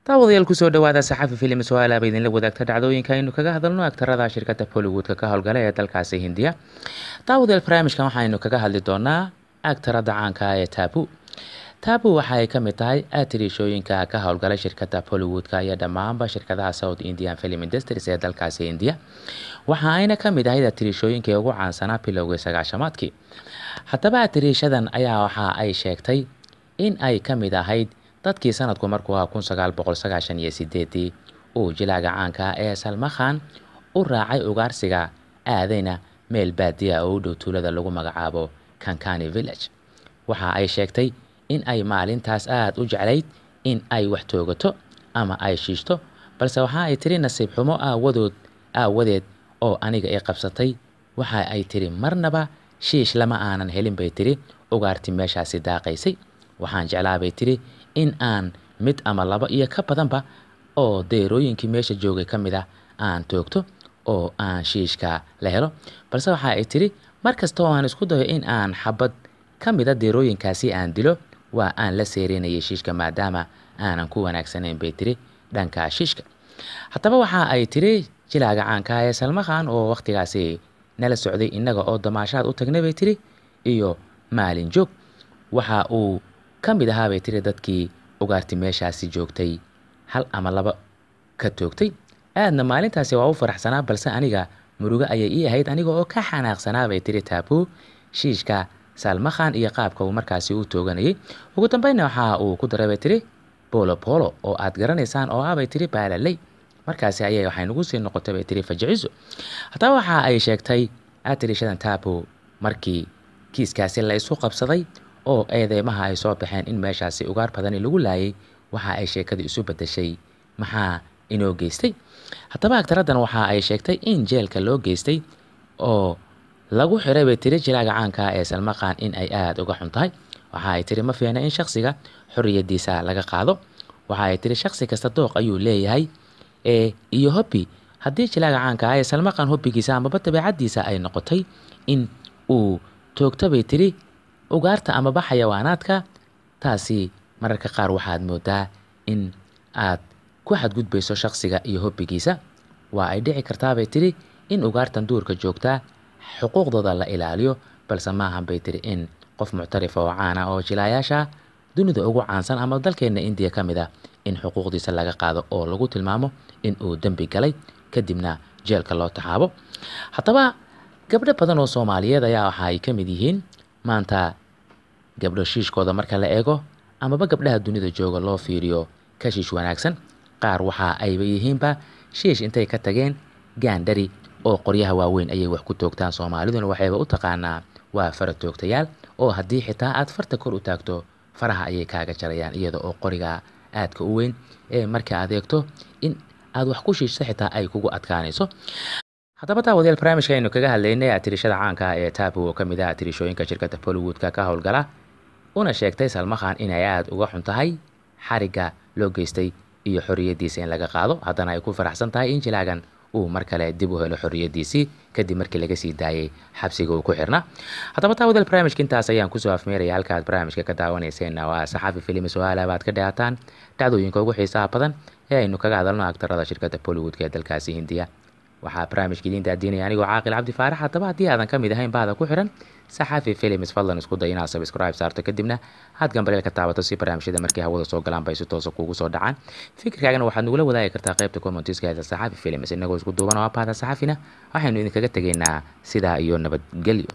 Daawadayaal, kusoo dhawaada Saxafi Films oo alaaba idinla wadaagta dhacdooyinka aynu kaga hadalno aktarada shirkadda Bollywoodka ka howlgala ee dalkaasi Hindiya. Daawadayaal, barnaamijkan waxaynu kaga hadli doonaa aktarada caanka ah ee Tabu. Tabu waxa ay ka mid tahay atirishooyinka ka howlgala shirkadda Bollywoodka iyo dhammaanba shirkadaha South Indian Film Industries ee dalkaasi Hindiya. Waxa ayna ka mid ahayd atirishooyinkii ugu caansanaa bilowgii 90-aadkii. Haddaba atirishadan ayaa waxa ay sheegtay in ay ka mid ahayd dadkii sanadku markuu ahaa 1998-dii uu jilaaga caanka ah ee Salma Khan u raacay ugaarsiga, aadayna meel baadiya oo u dhow tuulada lagu magacaabo Kankani Village. Waxa ay sheegtay in ay maalintaas aad u jeclayd in ay wax toogato ama ay shiishto, balse waxa ay tiri nasiib xumo aawadood aawadeed oo aniga i qabsatay. Waxa ay tiri marnaba shiish lama aanan helin, bay tiri, ugaarti meeshaasi daaqaysay. Waxaan jeclaa, bay tiri, in aan mid ama laba iyo ka badanba oo deerooyinkii meesha joogay ka mid ah aan toogto oo aan shiishka la helo, balse waxa ay tiri mar kasta oo aan isku dayo in aan xabad ka mida deerooyinkaasi aan dilo, waa aan la seerinayay shiishka, maadaama aanan ku wanaagsanayn, bay tiri, dhanka shiishka. Haddaba waxa ay tiri jilaaga caanka ah ee Salma Khan oo wakhtigaasi nala socday innaga oo damaashaad u tagnay, bay tiri, iyo maalin joog, waxa uu ka mid ahaa, bay tiri, dadkii ugaarti meeshaasi joogtay hal ama laba ka toogtay. Aadna maalintaasi waa u faraxsanaa, balse aniga murugo ayay ii ahayd, aniga oo ka xanaaqsanaa, bay tiri Tabu, shiishka Salma Khan iyo qaabka uu markaasi u tooganayay. Ugu dambeynna waxa uu ku daray, bay tiri, bolo polo oo aad garanaysaan oo ah, bay tiri, baalaley. Markaasi ayay waxay nagu sii noqotay, bay tiri, fajiciso. Haddaba waxa ay sheegtay atirishadan Tabu markii kiiskaasi la isu qabsaday oo eedeymaha ay soo baxeen in meeshaasi ugaar badani lagu laayay, waxa ay sheekadu isu bedeshay maxaa inoo geystay. Haddaba agtaradan waxa ay sheegtay in jeelka loo geystay oo lagu xiray, bay tiri, jilaaga caanka ah ee Salma Khan in ay aada uga xun tahay. Waxa ay tiri ma fiicna in shakhsiga xorriyadiisa laga qaado. Waxa ay tiri shakhsi kasta dooq ayuu leeyahay ee iyo hobby. Haddii jilaaga caanka ah ee Salma Khan hobbigiisa amaba dabeecaddiisa ay noqotay in uu toogto, bay tiri, ugaarta amaba xayawaanaadka, taasi mararka qaar waxaad moodaa in aad ku xadgudbayso shakhsiga iyo hobbigiisa. Waa ay dhici kartaa, bay tiri, in ugaartan duurka joogtaa xuquuqdooda la ilaaliyo, balse maahan, bay tiri, in qof muctarifa oo caana oo jilaayaasha dunida ugu caansan ama dalkeenna Indiya ka mid ah in xuquuqdiisa laga qaado oo lagu tilmaamo in uu dembi galay, kadibna jeelka loo taxaabo. Haddaba gabdho badan oo Soomaaliyeed ayaa waxa ay ka mid yihiin maanta gabdho shiishkooda marka la eego amaba gabdhaha dunida jooga loo fiiriyo ka shiish wanaagsan. Qaar waxa ayba yihiinba shiish intay ka tageen gaandhari oo qoryaha waaweyn ayay wax ku toogtaan. Soomaaliduna waxayba u taqaanaa waa fara toogtayaal, oo haddii xitaa aad farta kor u taagto faraha ayay kaaga jarayaan, iyada oo qoriga aadka u weyn ee marka aad eegto in aad wax ku shiishto xitaa ay kugu adkaanayso. Haddaba daawadayaal, barnaamijka aynu kaga hadlaynay atirishada caanka ah ee Tabu oo ka mid ah atirishooyinka shirkadda Bollywoodka ka howlgala, una sheegtay Salma Khan inay aada uga xun tahay xarigga loo geystay iyo xorriyaddiisa in laga qaado, haddana ay ku faraxsan tahay in jilaagan uu mar kale dib u helo xorriyaddiisii kadib markii laga sii daayay xabsiga uu ku xirnaa. Haddaba daawadayaal, barnaamijka intaas ayaan kusoo afmeeraya. Halka aad barnaamijka ka daawanayseenna waa Saxafi Films oo alaaba aad ka dheehataan dhacdooyinka ugu xiisaha badan ee aynu kaga hadalno aktarada shirkadda Bollywoodka ee dalkaasi Hindiya. Waxaa barnaamijka idiin daadiinaya anigoo Caaqil Cabdi Faarax. Haddaba haddii aadan ka mid ahayn bahda ku xiran Saxafi Films, fadlan isku day inaad subscribe saarto, kadibna aad gambaleel ka taabato si barnaamijyada markii hawada soo galaan bay si toosa kuugu soo dhacaan. Fikirkaagana waxaad nagula wadaagi kartaa qaybta commentiska ee Saxafi Films. Inagoo isku duuban oo bahda Saxafina waxaynu idinkaga tegaynaa sidaa iyo nabadgelyo.